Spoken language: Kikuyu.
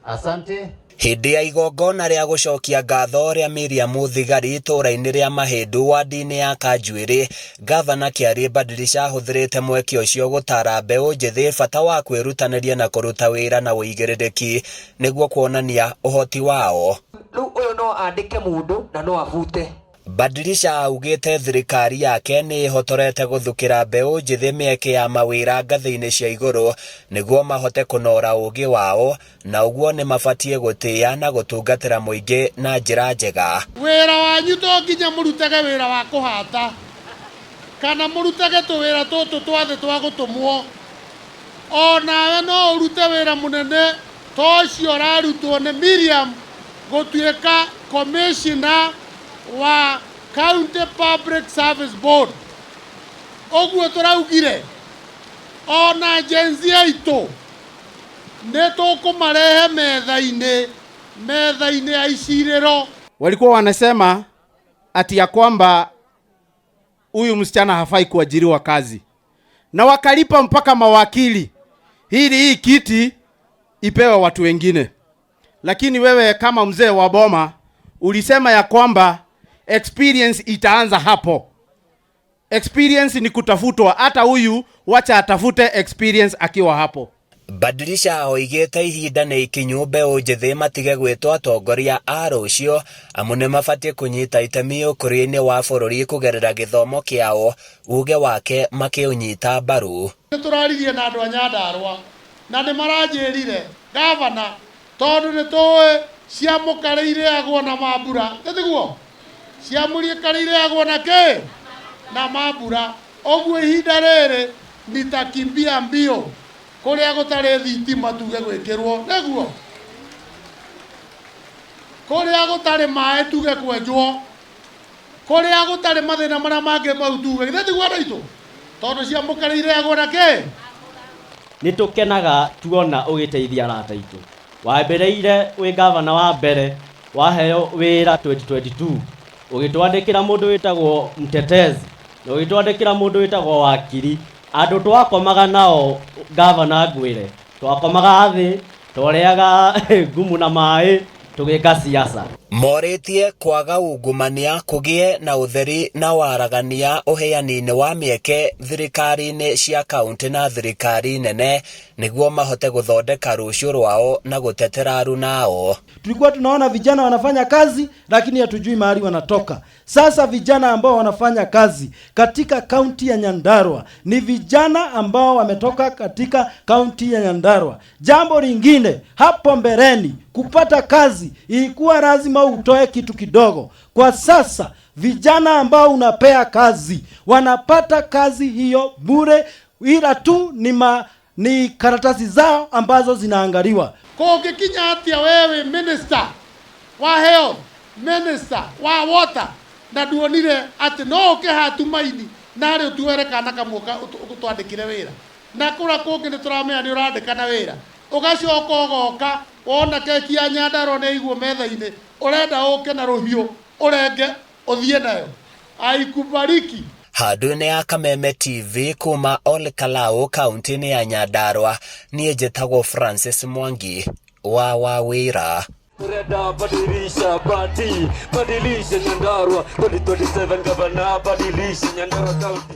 Asante. Hĩndĩ ya igongona rĩa gũcokia ngatho rĩa Miriam Thigari itũũra-inĩ rĩa Mahĩndũ wadi-inĩ ya Kanjuĩrĩ, Gavana Kĩarie Badilisha ahũthĩrĩte mweke ũcio gũtara mbeũ njĩthĩ bata wa kwĩrutanĩria na kũruta wĩra na ũigĩrĩrĩki nĩguo kuonania ũhoti wao. Rĩu ũyũ no andĩke mũndũ na no abute. Badilisha augĩte thirikari yake nĩ ĩhotorete gũthukĩra mbeũ njĩthĩ mĩeke ya mawĩra ngathĩ-inĩ cia igũrũ nĩguo mahote kũnora ũũgĩ wao na ũguo nĩ mabatiĩ gũtĩĩa na gũtungatĩra mũingĩ na njĩra njega. Wĩra wanyu to nginya mũrutage wĩra wa kũhata kana mũrutage tũwĩra tũtũ twa thĩ twa gũtũmwo, onawe no ũrute wĩra mũnene ta ũcio ũrarutwo nĩ Miriam gũtuĩka commissioner wa County Public Service Board. Ũguo tũraugire ona Gen Z aitũ nĩ tũkũmarehe metha-inĩ, metha-inĩ ya icirĩro. Walikuwa wanasema ati ya kwamba huyu msichana hafai kuajiriwa kazi, na wakalipa mpaka mawakili ili hii kiti ipewe watu wengine. Lakini wewe kama mzee wa boma ulisema ya kwamba experience itaanza hapo. Experience ni kutafutwa, hata huyu wacha atafute experience akiwa hapo. Badilisha oigĩte ihinda nĩ ikinyu mbeũ njĩthĩ matige gwĩtwo atongoria a rũciũ amu nĩ mabatiĩ kũnyita itemi ũkũria-inĩ wa bũrũri kũgerera gĩthomo kĩao, uge wake makĩũnyita mbaru. Nĩ tũraririe na andũ a Nyandarũa na nĩ maranjĩrire gavana, tondũ nĩ tũĩ cia mũkarĩ irĩagwo na mambura, tiguo? Cia mũrĩkarĩ irĩagwo na kĩ? Na mambura. Ũguo ihinda rĩrĩ nitakimbia mbio kũrĩa gũtarĩ thitima tuge gwĩkĩrwo, nĩguo? Kũrĩa gũtarĩ maĩ tuge kwenjwo, kũrĩa gũtarĩ mathĩna marĩa mangĩ mau tuge, githĩ tiguo andũ aitũ? Tondũ cia mũkarĩ irĩagwo na kĩ? Nĩ tũkenaga tuona ũgĩteithia arata aitũ. Wambĩrĩire wĩ gavana wa mbere waheo wĩra 2022, ũgĩtwandĩkĩra mũndũ wĩtagwo Mtetezi na ũgĩtwandĩkĩra mũndũ wĩtagwo Wakiri. Andũ twakomaga nao gavana ngwĩre, twakomaga thĩ, twarĩaga ngumu na maĩ tũgĩka siasa. Morĩtie kwaga ungumania kũgĩe na ũtheri na waragania ũheani-inĩ wa mĩeke thirikari-inĩ cia kaunti na thirikari nene nĩguo mahote gũthondeka rũciũ rwao na gũtetera arunao. Tulikuwa tunaona vijana wanafanya kazi lakini hatujui mahali wanatoka. Sasa vijana ambao wanafanya kazi katika kaunti ya Nyandarua ni vijana ambao wametoka katika kaunti ya Nyandarua. Jambo lingine, hapo mbeleni kupata kazi ilikuwa lazima utoe kitu kidogo. Kwa sasa vijana ambao unapea kazi wanapata kazi hiyo bure, ila tu ni karatasi zao ambazo zinaangaliwa. Kũngĩkinya atĩa wewe minister wa health, minister wa water, na nduonire atĩ no ũke haha Tumaini na rĩ ũtuere kana kamwe ũtwandĩkire wĩra, na kũrĩa kũngĩ nĩ tũramenya nĩ ũrandĩkana wĩra, ũgacoka ũgoka wona keki ya Nyandarua nĩ ĩigwo metha-inĩ, ũrenda ũke na rũhiũ ũrenge ũthiĩ nayo. Aikubariki. Handũ-inĩ ya Kameme TV kuma Ol Kalou kaunti-inĩ ya Nyandarua, niĩ njĩtagwo Francis Mwangi wa Wawĩra. Turenda badilisha badi, badilisha Nyandarua 2027 gavana, badilisha Nyandarua County.